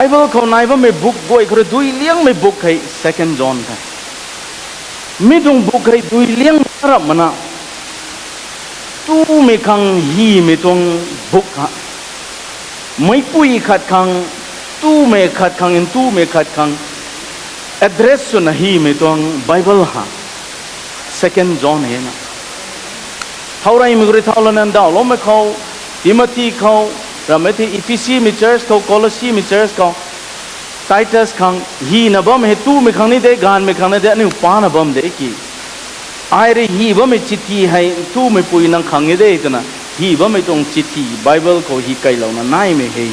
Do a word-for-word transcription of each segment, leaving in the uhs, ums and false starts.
Bible khou nai bammei book guay khou rui dui liangmei book hei Second John the. Mi tuang book hei dui liang na rap mana, tumei khang hymei tuang book ha. Meicpui khat khang, tumei khat khang, ntumei khat khang address swna hymei tuang Bible ha. Second John hei na. Thau reymei khou rui thau lana ndauhloumei khou, Timothy khou, ramei the Ephesi mei church khou, Colossi mei church khou, Titus khang hyna bammei hei tumei khang ni de, gaanvmei khang ni de, aniu pana bam de ki. Ai rui hy bammei chithi hei ntumei pui nang khang ni de twna hy bammei tuang chithi Bible khou hy kailouna naimei hei,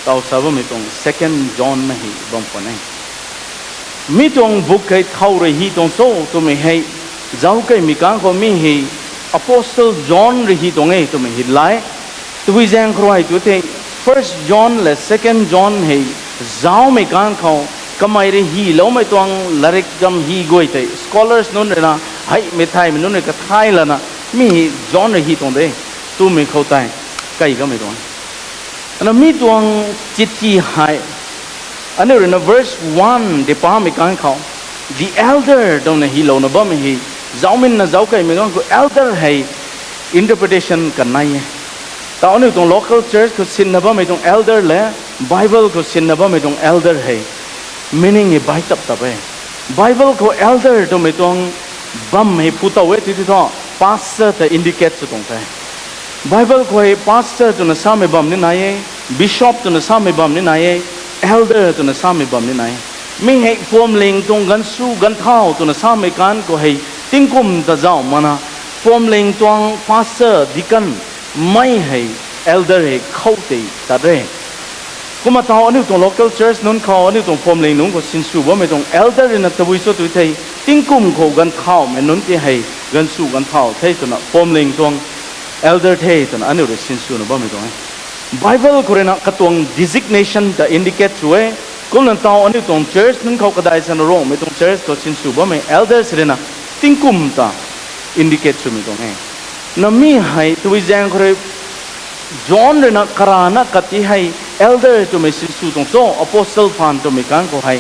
tau sa bammei tuang Second John na hei bam khwan e. Mi tuang book hei thau rui hy tuang cho twmei hei, zauckeimei kang khou mi hei Apostle John rui hy tuang e twmei hei lai. Tabui zaeng khou rui tu thei First John le Second John hei zaumei kang khou, kamei rui hyloumei tuang larik gam hy guay tei scholars nunc rui na, heimei thaymei nunc rui kathay lana, mi hei John rui hy tuang de, twmei khou tei kai kamei tuang. Ana mi tuang chithi hei, aniu rui na verse one de pamei kang khou, the elder twna hylouna bammei hei, zauminna zauckeimei kang khou elder hei interpretation kanei e. Tau aniu tuang local church khou sinna bammei tuang elder le, Bible khou sinna bammei tuang elder hei meaning hei bai tap tap e. Bible khou elder twmei tuang bam hei phu tow e ti ti thu, pastor ta indicate sw tuang the. Bible khou hei pastor twna samei bam ni nai e, bishop twna samei bam ni nai e, elder twna samei bam ni nai e. Mi hei phuamling tuang gansu ganthau twna samei kan khou hei tingkum ta zauh mana, phuamling tuang pastor, deacon, mei hei elder hei khou tei tat re. Kumna tau aniu tuang local church nunc khou, aniu tuang phuamling nunc khou sinsw bammei tuang elder rui na tabui cho tu thei, tingkum khou ganthauhmei nunc ti hei gansu ganthau the twna phuamling tuang elder the twna aniu rui sinswna bammei tuang e. Bible khou rui na katuang designation ta indicate sw e. Kumna tau aniu tuang church nunc khou kadai sana Rongmei tuang church khou sinsw bammei elders rui na tingkum ta indicate swmei tuang e. Na mi hei tabui zaeng khou rui John rui na karana kati hei elder twmei sinsw tuang cho, apostle phaan twmei kan khou hei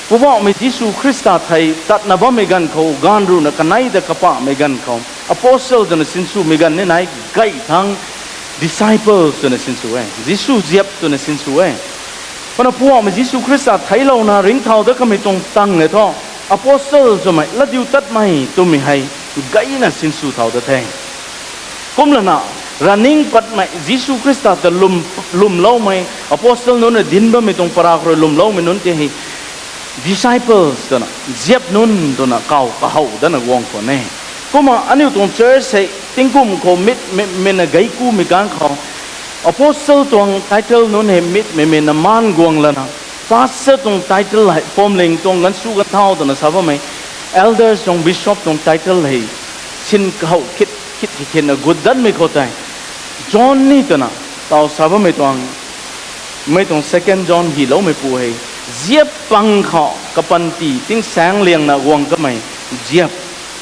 Poubauhmei Jisu Khrista thei tatna bammei ganv khou, gaanv ruhna kanei ta kapahmei ganv khou, apostle twna sinswmei ganv ni nai, gay thang disciples twna sinsw e, Jisu ziap twna sinsw e. Kumna Poubauhmei Jisu Khrista theiclouna ringcthau dat kamei tuang tang e thu, apostle swmei latdiutatmei twmei hei gayna sinsw thau dat the. Kumlana, running patmei Jisu Khrista ta lwm, lwmloumei, apostle nunc na dinc bammei tuang para khou rui lwmloumei nunc ti hei disciples twna, ziap nunc twna kaw kahow dana guang khwan e. Kumna aniu tuang church hei tingkum khou mit mi, mi na gay kumei kan khou, apostle tuang title nunc hei mitmei mi na maan guang lana, pastor tuang title hei phuamling tuang gansu ganthau twna sa bammei, elders tuang bishop tuang title hei sin kahow khit khit khit khitna gut datmei khou tei, John ni twna tau sa bammei tuang, mei tuang Second John hyloumeipu hei, ziap pang khou kapanty tingsaeng liangna guang kamei, ziap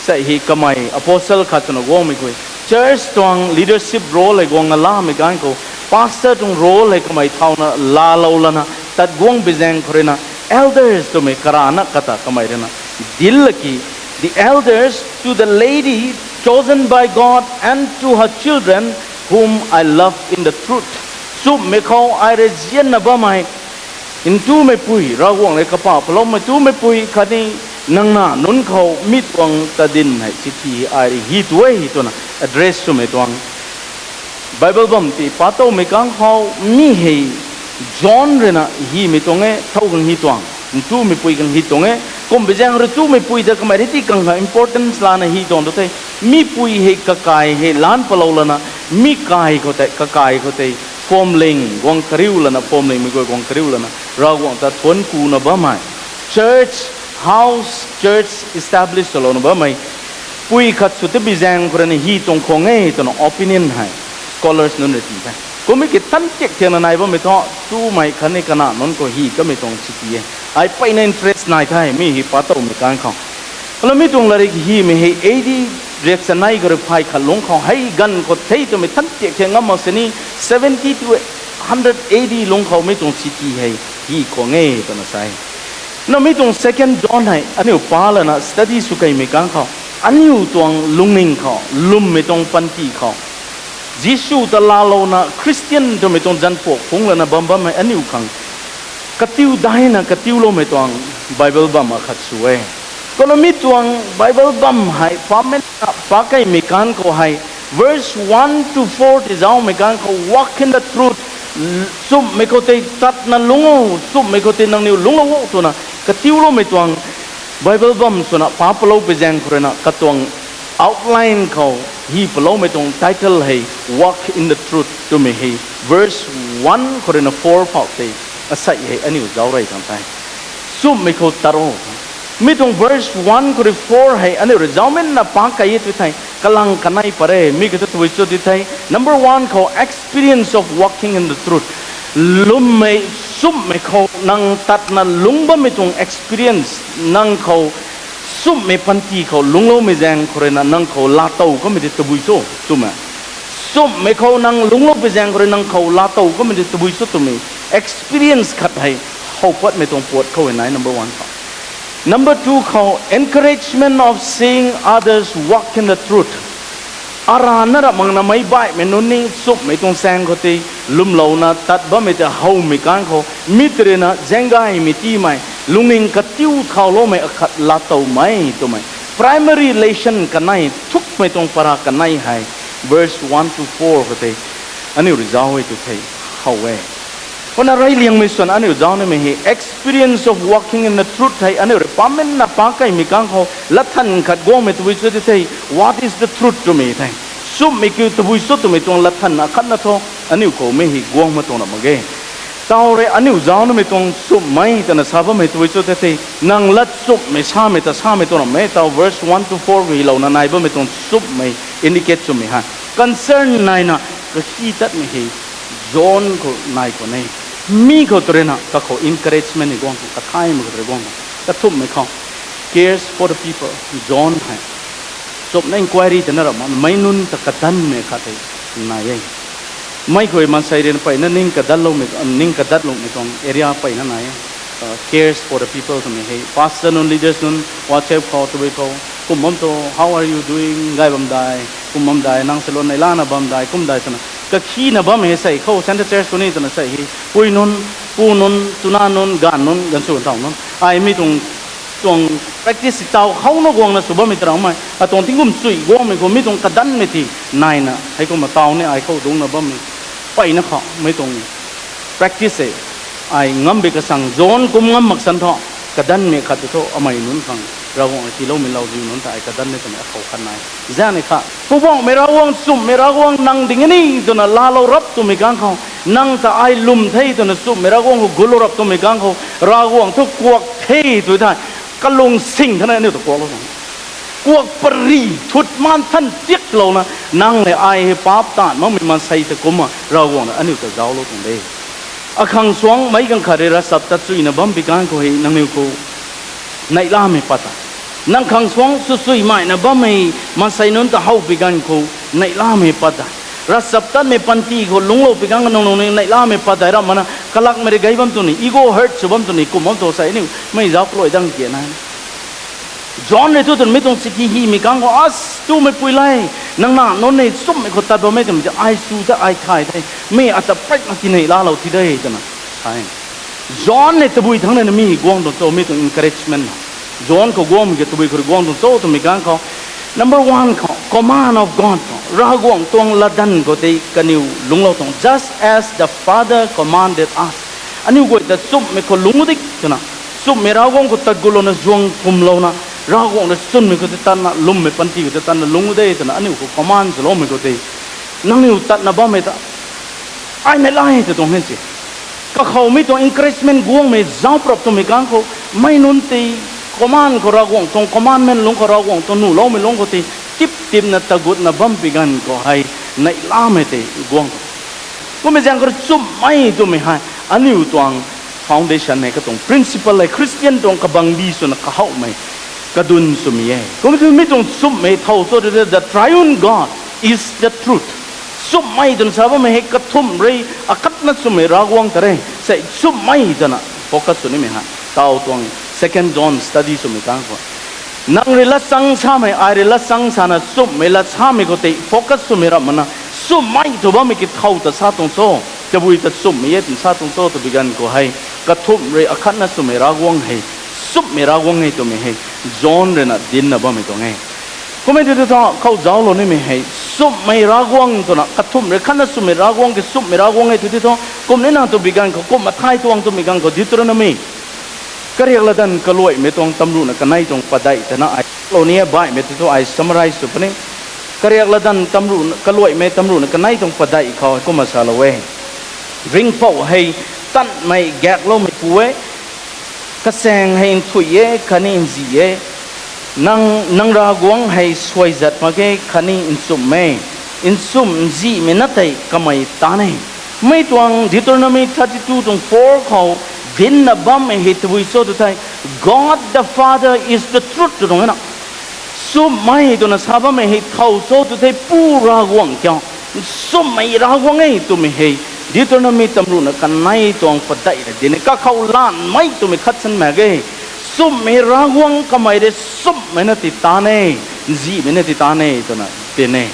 sei hei kamei apostle khat swna guangmei khou, church tuang leadership role hei guangna lamei kan khou, pastor tuang role hei kamei thauna laalou lana tat guang bi zaeng khou rui na, elders twmei karana kata kamei rui na, dil laki, the elders to the lady chosen by God and to her children whom I love in the truth. Chumhmei khou ai rui zianna bammei ntumeipui, Ravguangc le kapah paloumei ntumeipui khatni nang na nunc khou mi tuang tadin hei chithi ai rui hy tu e twna address swmei tuang Bible bam ti pa towmei kang khou mi hei John rui na hymei tuang e, thow khang hy tuang, ntumeipui khang hy tuang e, kum bi zaeng rui ntumeipui ta kamei rui ti kang kha importance lana hy tuang tu the, mipui hei kakai hei lan palou lana, mi kai khou tei, kakai khou tei, phuamling guang kariu lana, phuamlingmei guay guang kariu lana, Ravguangc ta thuanc kuna bammei, church, house church establish swlouna bammei pui khat sw ta bi zaeng khou rui na hy tuang khwang e twna opinion hei scholars nunc rui ti the. Kummei ki tan tiak thiakna nai bammei thu, tumei khatni kana nunc khou hy kamei tuang chithi e. Ai peyna interest nai the, mi hei pa towmei kan khou. Kumna mi tuang latrik hymei hei A D riak chanei khou rui phay khat lungc khou hei ganv khou thei twmei tan tiak thiak ngam mak sini, seventy to hundred A D lungc khou mi tuang city hei hi khwang e twna sa e. Na mi tuang Second John hei aniu pa lana study sw keimei kang khou, aniu tuang lungning khou, lwmmei tuang panty khou, Jisu ta laalouna Christian twmei tuang zanpuak phungc lana bam bammei aniu khang katiu daina katiuloumei tuang Bible bam akhat sw e. Kumna mi tuang Bible bam hei pamenna pa keimei kang khou hei, verse one to four tei zaumei kang khou, walk in the truth, nchumhmei khou tei tatna lungc o, nchumhmei khou tei nangniw lungclou o twna katiuloumei tuang Bible bam swna pa palou pui zaeng khou ruina katuang outline khou hi paloumei tuang title hei Walk in the Truth twmei hei verse one khou ruina four phou tei asei hei aniu zauc rey tang the. Nchumhmei khou tat o. Mi tuang verse one khou rui four hei aniu rui zaumenna pa kei e tu thei kalang kanei pat e. Mi kata tabui cho ti thei, number one khou experience of walking in the truth. Lwmmei, nchumhmei khou nang tatna lungc bammei tuang experience, nang khou nchumhmei panty khou lungcloumei zaeng khou ruina nang khou laatow kamei tei tabui cho twmei. Nchumhmei khou nang lungclou pui zaeng khou rui nang khou laatow kamei tei tabui cho twmei experience khat hei how patmei tuang puat khou e nai, number one khou. Number two khou, encouragement of seeing others walk in the truth. Arana rap makna meic baihmei nunc ni nchumhmei tuang saeng khou tei lwmlouna tat bammei tei howmei kang khou, mi tei ruina zaenggaymei tiimei, lungning katiu thauloumei akhat laatowmei twmei primary lesson kanei thukmei tuang para kanei hei verse one to four khou tei aniu rui zauc e tu thei how e. Kumna reyliangmei swan aniu zauc nimei hei experience of walking in the truth hei aniu rui pamenna pa keimei kang khou latthan khat guangmei tabui cho ti thei, what is the truth twmei thei, nchumhmei kiu tabui cho twmei tuang latthan akhatna thu aniu khou mei hei guang ma tuang ram mak ge. Tau rui aniu zauc nimei tuang nchumhmei twna sa bammei tabui cho ti thei, nang lat nchumhmei samei ta samei tuang ram e. Tau verse one to four khou hilouna nai bammei tuang nchumhmei indicate swmei hei concern naina kahi tatmei hei John khou nai khwan e. Mi khou tei ruina kakhou encouragement hei guang khou, kathaymei khou tei rui guang khou, kathumhmei khou, cares for the people. John hei nchumhna inquiry tana rap makna meic nunc ta kadanmei khat hei nai e. Mei khou maansei ruina mpeyna ning kadatloumei, ning kadatloumei tuang area mpeyna nai e. Cares for the people twmei hei pastor nunc, leaders nunc WhatsApp khou tabui khou kum bam tho, how are you doing, gay bam dai, kum bam dai, nang salon neih lana bam dai, kum dai twna kakhina bam hei sei khou Central Church khou ni twna sei hei pui nunc, pu nunc, tuna nunc, ganv nunc, ganv sw ganv thau nunc, ai mi tuang tuang practice tau khouna guangna sw bammei ta raumei, atuang tingkum chui guangmei khou mi tuang kadanmei ti naina hei kumna tau ni ai khou dungcna bammei mpeyna khou mei tuang practice e. Ai ngam bi kasang John kum ngam mak san thu, kadanmei khat tu thu amei nunc khang Ravguangc tiiloumei lauziu nunc ta ai kadan ni twmei akhou khat nai. Zaeng ni kha Poubauhmei Ravguangc, nchumhmei Ravguangc, nang ding e ni twna laalou rap twmei kang khou, nang ta ai lwm the twna nchumhmei Ravguangc khou gutlou rap twmei kang khou, Ravguangc thu kuak the tu thei, kalung sing thana aniu ta kuaklou tuang, kuak pary thut maan than tiaklouna, nang le ai hei paap taanv makmei maansei ta kumna Ravguangc na aniu ta zauclou tuang de. Akhang suangc meic ganv khat rui ravchaptat chuina bam bi kang khou hei nangniw khou neihlamei pat ta, nang khang suangc swsuimaina bammei maansei nunc ta how bi ganv khou neihlamei pat ta, ravchaptatmei panty khou lungclou pi kang nang nung ni neihlamei pat dai ram mana kalakmei rui gay bam tw ni, ego hurt sw bam tw ni, kum bam tho sei aniu mei zauc kalui dang tia nai. John rui thu twna mi tuang chiki himei kang khou, as, twmei pui lei, nang na nunc ni nchumhmei khou tat bammei twmei tei ai sw the, ai thay the, mi ata paikna tineihlaalou ti de twna sa e. John ni tabui thangc nana mi guang tuang cho, mi tuang encouragement na, John khou guangmei ke tabui khou rui guang tuang cho twmei kang khou, number one khou, command of God khou, Ravguangc tuang latdanv khou tei kaniw lungclou tuang, just as the Father commanded us. Aniu guay ta nchumhmei khou lungc dik twna, nchumhmei Ravguangc khou tat gutlouna zuang pumlouna, Ravguangc rui chwnmei khou tei tatna, lwmmei panty khou tei tatna lungc de twna aniu khou command swloumei khou tei, nangniw tatna bammei ta ai neihlai tw tuang he si. Kakhou mi tuang encouragement guangmei zauc prap twmei kang khou, mei nunc tei command khou, Ravguangc tuang commandment lungc khou, Ravguangc tuang nuhloumei lungc khou tei tip tipna tagutna bam pi ganv khou hei neihlamei tei guang tuang. Kummei zaeng khou rui nchumhmei twmei hei aniu tuang foundation hei, katuang principle hei, Christian tuang kabangbi swna kahowmei kadun swmei e. Kum tu mi tuang nchumhmei thow cho tu the Triune God is the truth. Nchumhmei twna sa bammei hei kathumh rui akhatna swmei Ravguangc ta re. Sei nchumhmei twna focus sw nimei hei taw tuang Second John study swmei kang khou, nang rui latchang samei, ai rui latchang sana nchumhmei lat samei khou tei focus swmei ram mana, nchumhmei tw bammei ki thow ta sa tuang cho, tabui ta nchumhmei e twna sa tuang cho twbi ganv khou hei, kathumh rui akhatna swmei Ravguangc hei nchumhmei Ravguangc e twmei hei John rui na dincna bammei tuang e. Kum e tei thu khou zauclou nimei hei nchumhmei Ravguangc twna, kathumh rui khatna swmei Ravguangc ki nchumhmei Ravguangc e tei thu, kum nina twbi ganv khou, kum mathai tuang twmei ganv khou Deuteronomy kariak latdanv kaluaihmei tuang tamruhna kanei tuang padeih tana ai lou ni e, baihmei tei thu ai summarize sw puni. Kariak latdanv tamruh, kaluaihmei tamruhna kanei tuang padeih khou kumna salou e: Ringhpouc hei tanmei gaekloumeipu e, kachaeng hei nthuih e khatni nzih e, nang, nang Ravguangc hei suaizat mak ge khatni nchumh e, nchumh nzihmei na tei kamei tan e. Mi tuang Deuteronomy thirty two tuang four khou dincna bammei hei tabui cho tw thei, God the Father is the truth tw tuang e na. Nchumhmei twna sa bammei hei thow cho tw thei Pu Ravguangc kiu, nchumhmei Ravguangc e twmei hei Deuteronomy tamruhna kanei tuang padeih rui dinc e. Kakhou lanmei twmei khat san mak ge. Nchumhmei Ravguangc kamei rui nchumhmei na ti tan e, nzihmei na ti tan e twna dinc e.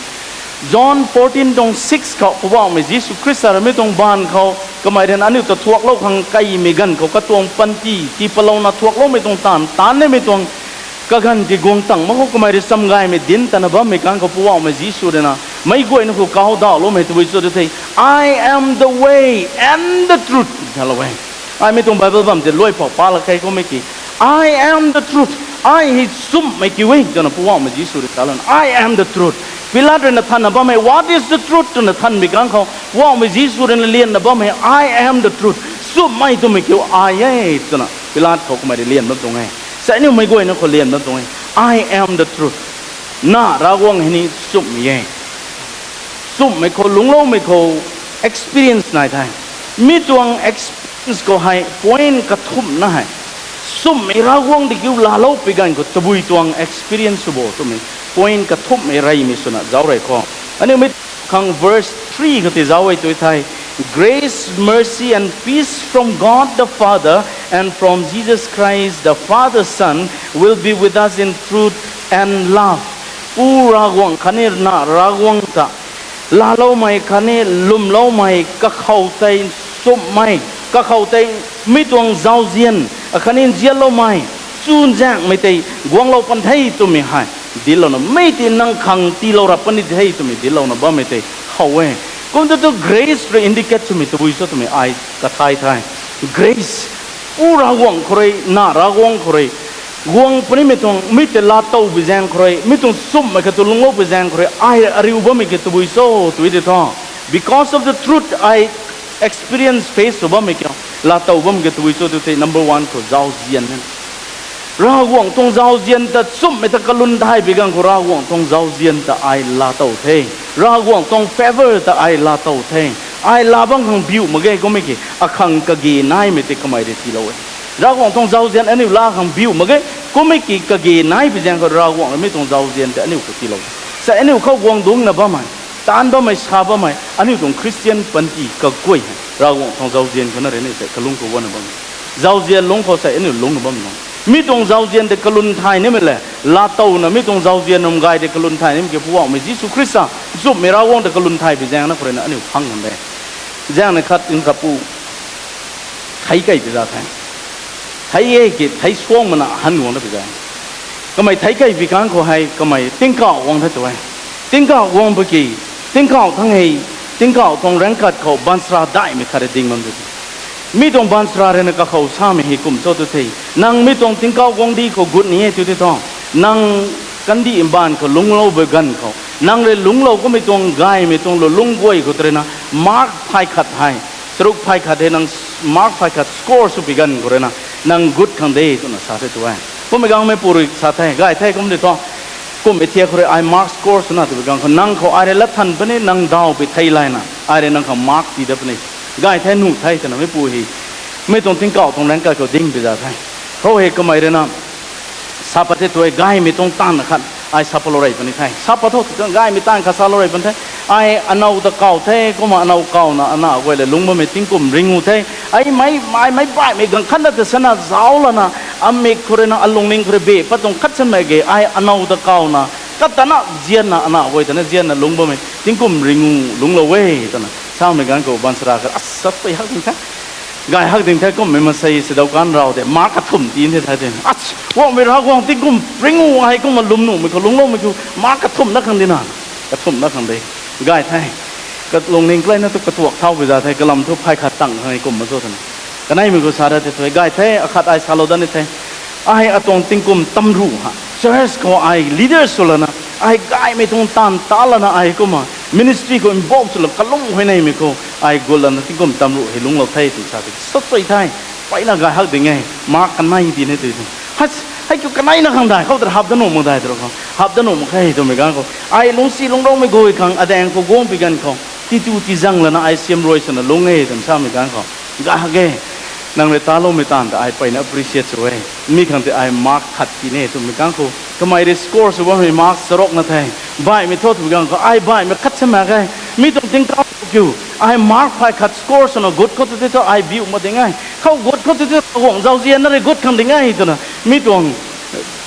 John fourteen tuang six khou Poubauhmei Jisu Khrista rui mi tuang baanv khou kamei rui na aniu ta thuaklou khang kaimei ganv khou katuang panty tii patlouna thuakloumei tuang taanv, taanv nimei tuang kaganv ti guang tang mak khou kamei rui chamgaymei dinc tana bammei kang khou Poubauhmei Jisu rui na meic guayna khou kau dauhloumei tabui cho tw thei, I am the way and the truth, salou e. Ai mi tuang Bible bam tei luai phou pa lak khe kummei ki, I am the truth. Ai hei nchumhmei kiu e twna Poubauhmei Jisu rui salou na, I am the truth. Pilat rui na thanna bammei, What is the truth? twna thanmei kang khou Poubauhmei Jisu rui na lianna bammei, I am the truth. Nchumhmei twmei kiu ai e twna Pilat khou kamei rui lian bam tuang e. Sei aniu meic guayna khou lian bam tuang e. I am the truth. Na Ravguangc hei ni nchumhmei e. Nchumhmei khou, lungcloumei khou experience nai the. Mi tuang experience khou hei point kathumhna hei, nchumhmei Ravguangc di kiu laalou pi ganv khou tabui tuang experience sw bo twmei point kathumhmei reymei swna zauc rey khou, aniu mi khang verse three khou tei zauc e tw thei, Grace, mercy and peace from God the Father and from Jesus Christ the Father's Son will be with us in truth and love. Pu Ravguangc khatni na Ravguangc ta laaloumei khatni lwmloumei, kakhou tei nchumhmei, kakhou tei mi tuang zauzian khatni nzianloumei, chuzaenghmei tei guanglou pan the twmei hei dinclouna, mi tei nang khang tiilou rap puni the twmei dinclouna bammei tei how e. Kum tu tu grace rui indicate swmei tabui cho twmei ai kathay the. Grace, Pu Ravguangc khou rui, na Ravguangc khou rui guang punimei tuang, mi tei laatow pi zaeng khou rui, mi tuang nchumhmei kha tu lungclou pi zaeng khou rui ai ariu bammei ki tabui cho tw tei thu, because of the truth I experience, face sw bammei kiu, laatow bammei ki tabui cho tw thei, number one khou zauzian e. Ravguangc tuang zauzian ta, nchumhmei ta kalun thay pi ganv khou Ravguangc tuang zauzian ta ai laatow the. Ravguangc tuang favour ta ai laatow the. Ai laa bam khang biu mak ge kummei ki, akhang kage naimei tei kamei rui tiilou e. Ravguangc tuang zauzian aniu laa khang biu mak ge kummei ki, kage nai pi zaeng khou Ravguangc rui mi tuang zauzian tei aniu khou tiilou e. Sei aniu khou guang dungcna bammei, taanc bammei, sa bammei aniu tuang Christian panty kaguay hei Ravguangc tuang zauzian khou na rui ni sei kalung khou guangna bam e. Zauzian lungc khou sei aniu lungcna bam tuang. Mi tuang zauzian tei kalun thay nimei le, laatowna mi tuang zauzian nunc gay tei kalun thay nimei ki Poubauhmei Jisu Khrista, nchumhmei Ravguangc ta kalun thay pi zaeng na khou rui na aniu phang kan de. Zaeng na khat in khat pu theic kei pi za the. Theic e ki theic suang mana han guang da pi za. Kamei theic kei pi kang khou hei kamei tingkauh guang the tu e. Tingkauh guang pu ki, tingkauh thang hei, tingkauh tuang raengc khat khou baanchara daihmei khat rui ding bam tu. Mi tuang baanchara rui na kakhou samei hei kum cho tu thei, nang mi tuang tingkauh guangcdic khou gut ni e tu tei thu, nang kandih mbaanv khou lungclou bui ganv khou, nang rui lungclou kummei tuang gaymei tuang lulung guay khou tei rui na, mark phay khat hei, charuk phay khat hei nang mark phay khat score sw pi ganv khou rui na, nang gut khang de twna sa the tu e. Kummei gangmei pu rui sa the, gay the kum di thu, kummei thiak khou rui ai mark score swna twpui gang khou nang khou ai rui lat than puni, nang daw pi thei layna ai rui nang khang mark tii dat puni. Gay the, nuh the twna mi pu hei, mi tuang tingkauh tuang raengc khat khou ding pi za the. Khou hei kamei rui na sa pat the tu e, gaymei tuang taanv khat ai sa patlou rey puni the. Sa pat tho, gaymei taanv khat salou rey puni the. Ai anow ta kaw the, kumna anow kawna ana guay le lungc bammei tingkum ringu the. Ai mei, ai meic baihmei gaanv khatna ta sana zauc lana, amik khou rui na, alungning khou rui beh pat tuang khat sanmei ge, ai anow ta kawna, katana zianna, ana guay tana zianna lungc bammei tingkum ringu lungclou e, twna samei ganv khou baanchara khat, asa pui hak ding the. Gay hak ding the, kummei masei si dau kan rau de, Mark kathumh ti the the de. Ach, guangmei Ravguangc tingkum ringu hei kumna lwm nuhmei khou lungcloumei khou, Mark kathumh na khang di na. Kathumh na khang de. Gay the. Kalungning kalaina thu katuak thau bi za the, kalam thu phay khat tang khang e kum ma cho twna. Kaneimei khou sa ra the thu, gay the, akhat ai salou dat ni the. Ai atuang tingkum tamruh ha. Church khou ai leader sw lana, ai gaymei tuang taanv ta lana ai kumna ministry khou involve sw lana kalum huayneymei khou ai gut lana tingkum tamruh hei lungclou the twna sa the. Sa chuy the. Peyna gay hak ding e. Mark kanei di ni tui the. Hei, hei kiu kaneina khang dai khou tara hap dat nuh mak dai tara khou. Hap dat nuh mak khe twmei ganv khou, ai lungcsi lungcloumei guay khang adaeng khou guang pi ganv khou, titu tizang lana ai siam rui swna lungc e twna samei ganv khou, gay hak e. Nang rui taloumei taanv ta ai peyna appreciate sw e. Mi khang tei ai mark khat ti ne twmei ganv khou, kamei rui score sw bammei mark charuk na the. Baihmei thu twmei ganv khou, ai baihmei khat sa mak ge. Mi tuang tingkauh kiu, ai mark phay khat score swna gut khou tu tei thu ai biu mak ding e. Khou gut khou tu tei thu guangc zauzian na rui gut khang ding e twna. Mi tuang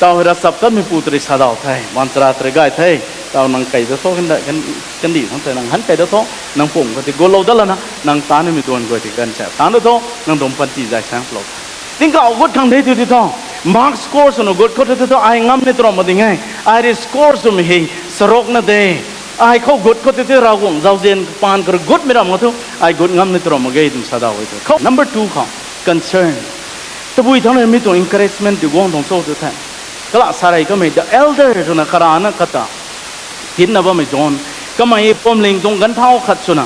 tau hei ravchaptatmeipu ta rui sa daw the, baanchara ta rui gay the. Tau nang kei da tho, kan, kandih thangc tei nang han kei da tho, nang pum khou tei gutlou dat lana, nang tanimei duan guay tei kan cha tan da tho, nang tuang panty zay sang palou the. Tingkauh gut khang de tu tei thu, mark score swna gut khou tu tei thu ai ngam ni tram mak ding e. Ai rui score swmei hei charuk na de. Ai khou gut khou tu tei Ravguangc zauzian paan khou rui gutmei ram khou thu ai gut ngam ni tram mak ge twna sa daw e tu. Khou number two khou, concern. Tabui thangc rui mi tuang encouragement ti guang tuang cho tu the. Kala sa rei kamei the elder twna karana kata hinna bammei John. Kamei hei phuamling tuang ganvthau khat swna,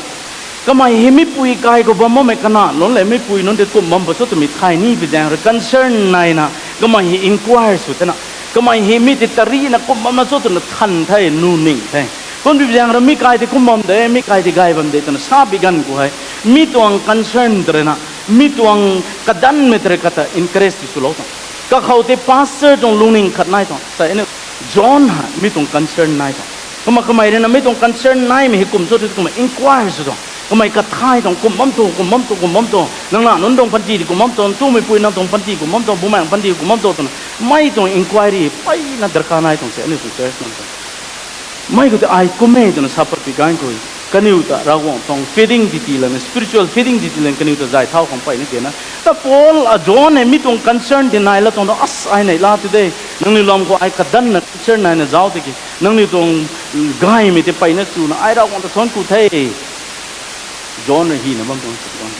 kamei hei mipui kai khou bam bammei kana nunc le mipui nunc tei kum bam pa cho twmei thay ni pi zaeng rui concern naina, kamei hei inquire sw thena, kamei hei mi tei tarina kum bamna cho twna than the, nu ning the. Kum pi zaeng rui mi kai tei kum bam de, mi kai tei gay bam de twna sa pi ganv khou hei, mi tuang concern ta rui na, mi tuang kadanmei ta rui kata encourage ti swlou tuang. Kakhou tei pastor tuang lungning khat nai tuang. Sa aniu John hei mi tuang concern nai tuang. Kumna kamei rui na mi tuang concern naimei hei kum cho tei kumna inquire sw tuang. Kamei kathay tuang, kum bam tu, kum bam tu, kum bam tu. Nang na nunc tuang panty tei kum bam tu, ntumei pui nang tuang panty kum bam tu, bumaengc panty kum bam tu twna. Mei tuang inquiry peyna darkar nai tuang se aniu tuang church nunc tuang. Mei khou tei ai kum e twna sa pat pi ganv khou, kaniw ta Ravguangc tuang feeding ti ti lana, spiritual feeding ti ti lana kaniw ta zay thau khang peyna kena. Ta Paul, a John hei mi tuang concern ti nai la tuang ta, as ai neihla tu de. Nangniw lam khou ai kadanna concern naina zauc tiki, nangniw tuang gaymei tei peyna chuna ai Ravguangc ta thuanc ku the. John rui hina bam tuang.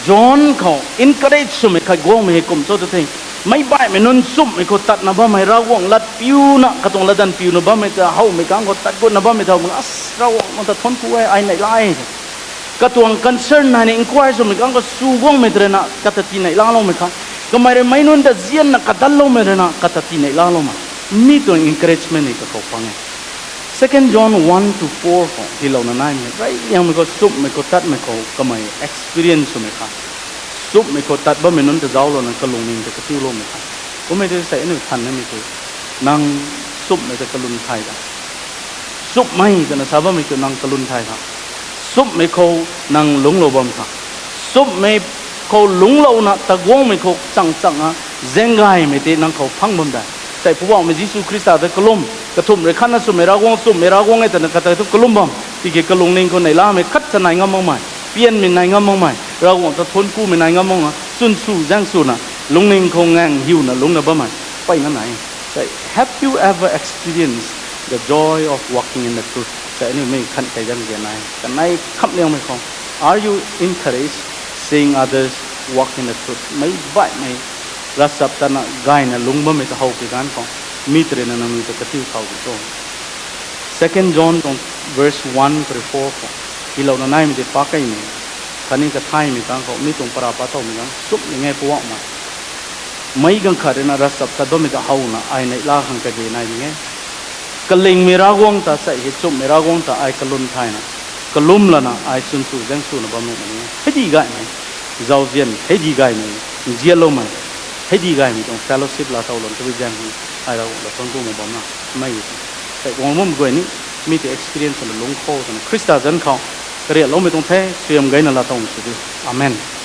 John khou encourage swmei khat guangmei hei kum cho tu the. Meic baihmei nunc chumhmei khou tatna bammei Ravguangc lat piuna, katuang latdanv piuna bammei ta howmei kang khou tat gutna bammei ta howmei, as Ravguangc ta thuanc ku e, ai neihla e. Katuang concern naina inquire swmei kang khou su guangmei ta rui na kata tii neihlaloumei kha. Kamei rui meic nunc ta zianna kadanloumei rui na kata tii neihlaloumei. Mi tuang encouragement hei kakhou pang e. Second John one to four khou hylouna naimei, reyliangmei khou, chumhmei khou, tatmei khou kamei experience swmei kha. Chumhmei khou tat bammei nunc ta zauclouna kalungning ta katiuloumei kha. Kummei tei sei aniu than namei tei, nang chumhmei ta kalum thay ta. Chumhmei twna sa bammei kiu nang kalum thay tha. Chumhmei khou nang lungclou bam tha. Chumhmei khou lungclouna ta guangmei khou chang chang a, zaenggaymei tei nang khou phang bam da. Tei Poubauhmei Jisu Khrista ta kalum, kathumh rui khatna swmei Ravguangc, chumhmei Ravguangc e twna kata thu kalum bam. Tiki kalungning khou neihlamei khat cha nai ngam makmei, pianmei nai ngam makmei, Ravguangc ta thuanc kumei nai ngam mak a, chwn sw zaeng swna, lungning khou ngaeng hiuna lungcna bammei, peyna nai. Tei, have you ever experienced the joy of walking in the truth? Tei aniu mei khan kei dang ge nai. Kanei khamliangmei khou, are you encouraged seeing others walk in the truth? Meic baihmei ravchaptatna gayna lungc bammei ta how pi ganv khou, mi ta rui na nangniw ta katiu thau di cho? Second John tuang verse one khou rui four khou, hylouna naimei tei pakeimei, khatni kathaymei kang khou, mi tuang para pa towmei kang, chumhmei nge Poubauhmei. Meic ganv khat rui na ravchaptat bammei ta howna ai neihla khang kage nai ding e. Kalingmei Ravguangc ta sei hei chumhmei Ravguangc ta ai kalum thayna, kalum lana ai chwn sw zaeng swna bam nuh mak ding e. Hei di gaymei, zauzian hei di gaymei, nzianloumei, hei di gaymei tuang fellowship laa tow lana tabui zaeng hei, ai Ravguangc ta thuanc ku mak bam na, mei, sei guang bam guay ni, mi tei experience swna lungc khou twna Khrista zanc khou kariakloumei tuang the, suaihiam gayna laa tuang sw di. Amen.